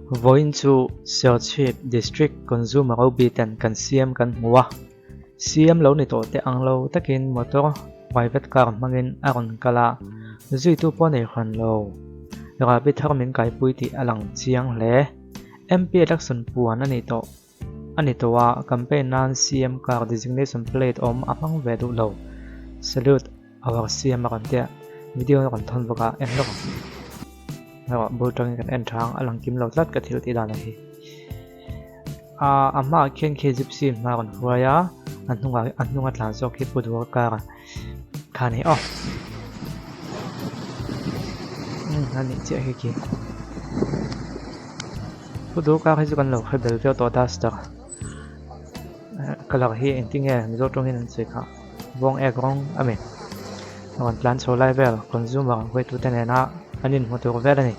Vawiin chu Serchhip District Consumer OB ten kan CM kan hmu a, CM lo ni tawh te ang lo takin motor private car hmangin a rawn kal a, zuitu pawh nei hran lo. Rahbi thar min kaipui tih a lang chiang hle. MP election puan a ni tawh. A ni tawh a, campaign nan CM car designation plate awm a hmang ve duh lo. Salute our CM a rawn tia, video a rawn thawn bawk a, en lawk ang. Erawh bul tangin kan en tha ang, a lang kim lo tlat ka thil tih dan a hi. A a hmaah khian khi gypsy hma a rawn hruai a, a hnungah a hnunga tlan zawk khi Pu Duha car a kha a ni aw. Umm a nih chiah hi khi. Pu Duha car hi chu kan lo hre bel viau tawh duster colour hi engtin nge Mizo tawngin an sawi kha vawng ek rawng a mi a rawn tlan chho lai vel consumer huaitute nena an inhmu tur vel a ni.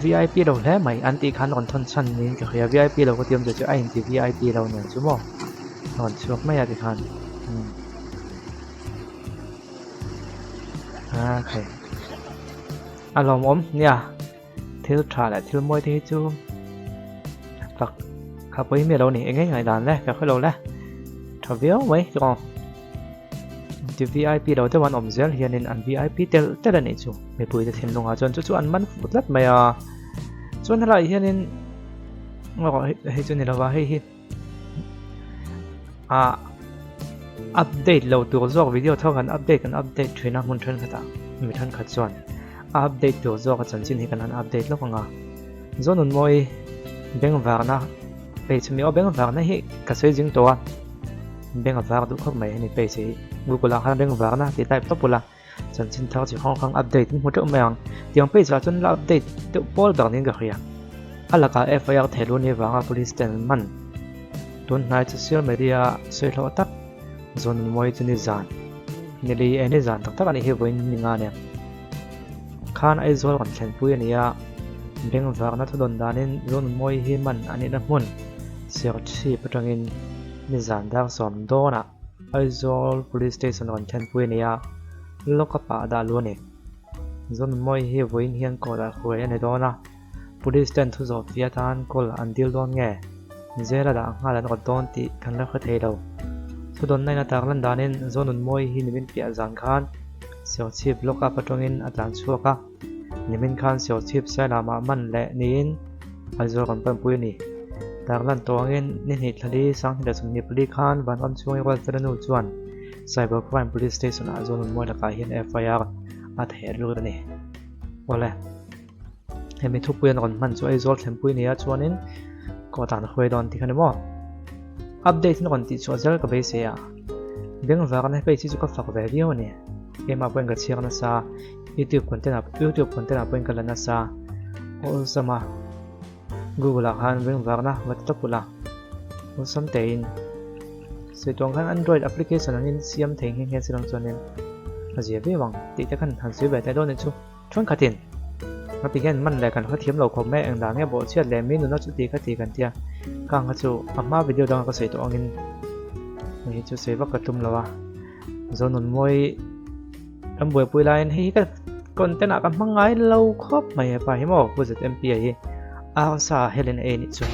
Vip lo hle mai an tih khan rawn thawn chhan niin ka hria vip lo ka ti awm chu a inti vip lo nen chu maw a rawn chhuak mai a tikhan umm a khai a lawmawm nia thil tha leh thil mawi te hi chu fak kha pawhin mi alo ni eng nge ngaihdan le ka hre lo le tha viau mai chu aw. Ti vip lo deuh an awm zel hianin an vip tel tel a nih chu mipuite thinlungah chuan chu chu an man fuh tlat mai a chuan helaiah hianin hei chu ni lova hei hi ah update lo tur zawk video tho kan update kan update thin a hmun thenkhatah mi thenkhat chuan a update tur zawk a chanchin hi kan han update lawk ang a Zonunmawi bengvarna page mi aw bengvarna hi ka sawi zing tawh a. Beng a var duh khawp mai hemi page hi Google ah khan beng varna tih type tawp ula chanchin thar chi hrang hrang update in hmu teuh mai ang tiang page ah chuan la update deuh pawl ber niin ka hria a lakah FIR thehlu ni vanga police ten man tun hnai social media sawi hlawh tak zawn mawi chu ni zan nili e ni zan tak tak anih hi vawiin ni nga nia khan Aizawl rawn thlenpui a ni a beng varna thudawn danin zawn mawi hi man a nihna hmun Serchhip atangin Nizan dar sawm dawnah Aizawl Police Station rawn thlenpui a ni a, lockup ah a dah lu a ni. Zawnmawi hi vawiin hian court ah hruai a ni dawn a, Police ten thu zawh fih atan call an dil dawn nge? Jail a dah nghal an rawt dawn tih kan la hre thei lo. Thudawnna in a tar lan danin Zawnunmawi hi nimin piah zan khan Serchhip lockup atangin a tlan chhuak a, Nimin khan Serchhip Sailamah man leh niin Aizawl rawn panpui a ni. Tarlan tawh angin ni hnih thlali Sanghni leh 24 khan Vanram chhungi Rualfela nu chuan Cyber Crime Police Station ah Zonunmawi lakah hian FIR a theh lut a ni. Awle, hemi thupui an rawn hman chu Aizawl thlenpui nia chuanin court ah an hruai dawn tih kha ni maw? Update in rawn tihchhuah zel ka beisei a, bengvar na page hi chu ka fak ve viau a ni. Keimah pawhin ka chhiar nasa. Youtube content ah youtube content ah pawhin ka la nasa awlsam a google ah khan ring varna va ti tawp ula awlsam tein sawi tuang khan android application angin siam thei nghe nghe silang chuanin a zia viau ang tih te khan han sawi ve thei dawn anih chu thenkhatin a ti hian man leh kan hrethiam lo khawp mai engdah nge bawhchhiat leh mi nuna chu ti kha ti kan tia kang kha chu a hma video danga ka sawi tawh angin hei chu sawi vak ka tum lo a Zonunmawi Kan buaipui laiin hei hi ka content ah ka hmang ngai lo khawp mai hepa hi maw Pu ZMP a hi arsa helin a ei anih chu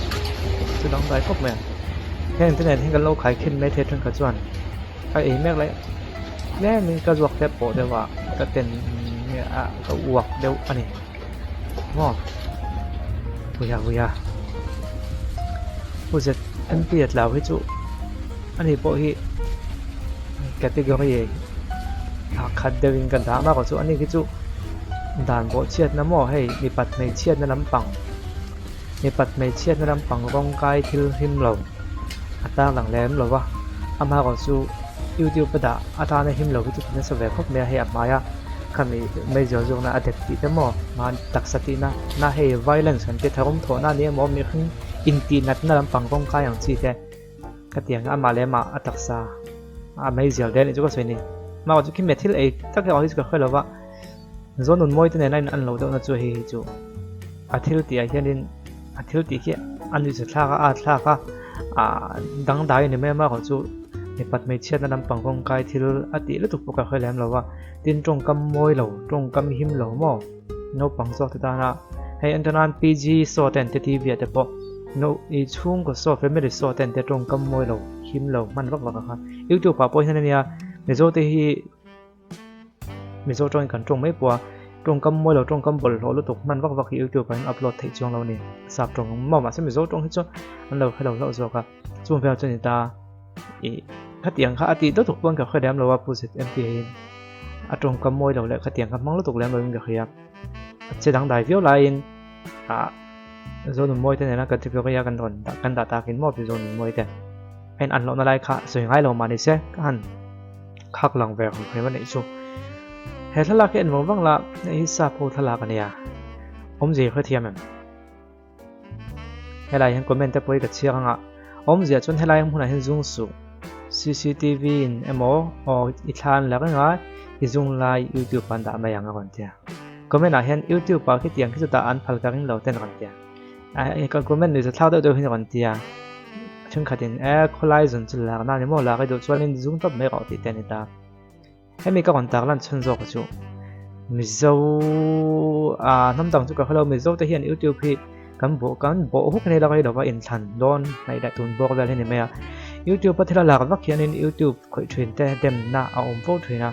chu dang dai khawp mai a heng te nen hian kan lo khai khin mai thei thenkhat chuan a ei mek lai tlemin ka zuak te pawh deuh a ka ten a ka uak deuh a ni maw huiha huiha Pu ZMP a tlau hi chu ani pawh hi category a khat deuhin ka dah mak chu ani khi chu dan bawh chhiatna maw hei mipat hmeichhiatna lampang mipat hmeichhiatna lampang rawng kai thil hlim lo a tarlang lem lo va amaherawh chu youtube a dah atana him lo hi chu ti nasa ve khawp mai a hei a hmaia khami meizial zawkna a dep tih te maw mahni taksa tihna na hei violence kan tia tharum thawhna a ni emaw mihring intihnatna lampang rawng kai ang chi te. Ka ti ang amah leh amah a taksa a meizial daih a nih chu ka sawi ni. Mah chu khimia thil ei tak erawh hi chu ka hre lo va, Zonun mawi te nena in an lo deuhna chu hei hi chu a thil tih ah hianin a thil tih khi a nuihza thlak a, a thlak a, ah dangdai a ni mai a mah erawh chu mipat hmeichhiatna lampang kawngkai thil a tih lutuk pawh ka hre lem lo va, tin tawngkam mawi lo, tawngkam him lo maw naupang zawk te tana. Hei entir nan PG saw te an ti TV ah te pawh no i chhungkaw saw family saw te an tia tawngkam mawi lo him lo hman vak vak ang kha. Youtube ah pawh hian ania Mizo te hi Mizo tawngin kan tawng mai pawh a tawngkam mawi lo tawngkam bawlhhlawh lutuk hman vak vak hi youtube ah hian upload theih chuang lo a ni. Sap tawng ang maw mahse Mizo tawng hi chu an lo hre lo hlauh zawk a. Chung vel chu a ni ta ih khatiang kha a tih deuh tuk pawn ka hre lem lo a Pu ZMP hian a tawngkam mawi lo leh khatiang kha hmang lutuk lem lo in ka hria. A che dangdai viau laiin ah Zonunmawi te nena category a kan rawn dah kan dah takin maw ti Zonunmawi te a in an lohna lai kha sawi ngai lo mah ni se ka han khak lang ve ang hrim a nih chu. He thlalak hi en vang vang la hei hi sap ho thlalak a nia awmzia i hrethiam em? Helai hian comment te pawh hi ka chhiar anga awmzia chuan helai hmunah hian zung suh cctv in emaw aw i thla an la reng a i zung lai youtube ah an dah mai ang a rawn tia comment ah hian youtube ah khitiang khi chutah an phal ka ring lo ten a rawn tia ka comment nuihza thlak deuh deuh hian a rawn tia thenkhat in e khawlai zun chu lak na ni maw lak i duh chuan in zung tawp mai rawh tih te a ni ta. Hemi ka rawn tak lan chhun zawk chu Mizo ah hnam dang chu ka hre lo Mizo te hian YouTube hi kan bawh kan bawh huk nei lak lova inthlan dawn hnaih leh tun bawk vel hi ni mai a YouTube a thil a lak vak hianin YouTube khawih thin te demna a awm fo thin a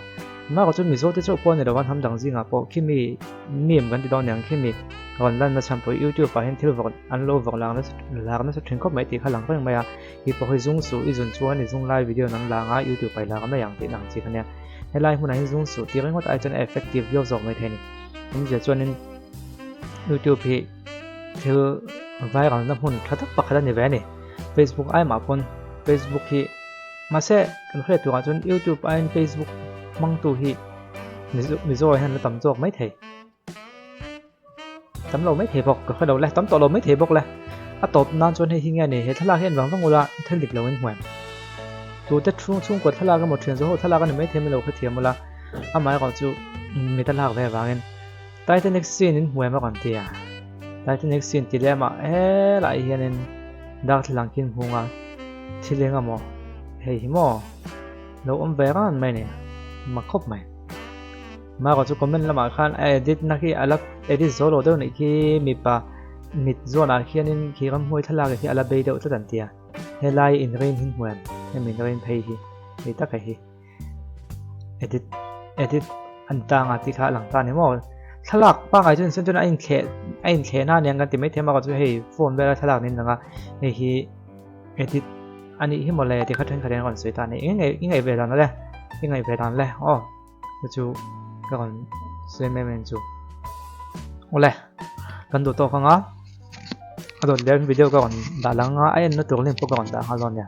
mahka chu Mizo te chauh pawh a ni lova hnam dang zingah pawh khimi meme kan ti dawn aniang khimi rawn lan na chhan pawh YouTube ah hian thil vawk an lo vawk lak nasa lak nasa thin khawp mai tih kha lang reng mai a. I pawh hi zung suh i zun chuan i zung lai video nang lang a youtube ah i lak mai ang tih ang chi kha nia. Helai hmunah hian zung suh tih ringawt ai chuan a effective viau zawk mai thei a ni. Awmzia chuanin youtube hi thil viral na hmun tha tak pakhat a ni ve a ni. Facebook ai mah pawn facebook hi mahse kan hriat turah chuan youtube aiin facebook hmangtu hi Mizo ah hian la tam zawk mai thei. Tam lo mai thei bawk, ka hre lo le, tam tawh lo mai thei bawk le. A tawp nan chuan hei hi nge ni, he thlalak hi en vang vang ula, thil dik lo in hmuh em? Tute chhung chhungkua thlalak emaw thian zawh ho thlalak a ni mai thei mai lo hrethiam ula, amaherawh chu mit a lak ve avangin Titanic scene in hmuh em a rawn ti a, Titanic scene ti lem ah helai hianin darthlalang khi in hmung a, thil eng emaw hei hi maw lo awm ve ran mai ni, mak khawp mai. Mara chu comment lamah khan a edit na khi ala edit zo lo deuh nih khi mipa mit zawnah khianin khi ramhnuai thlalak khi ala bei deuh tlat an tia helai in rain hi hmuh em hemi in rain phei hi hei tak hei hi edit edit an tang a tih kha a lang ta ni maw thlalak pangai chuan chuan a inthleh a inthleh na aniang kan ti maithei mara chu hei phone vela thlalak niin lang a hei hi edit anih hi mawle tih kha thenkhat hian a rawn sawi ta a ni i ngaih ve dan le i ngaih ve dan le aw. Chu chu ka rawn sawi em em chu. Awle kan duh tawk anga a dawt leh video ka rawn dah lang anga a enna tur link pawh ka rawn dah nghal dawn nia.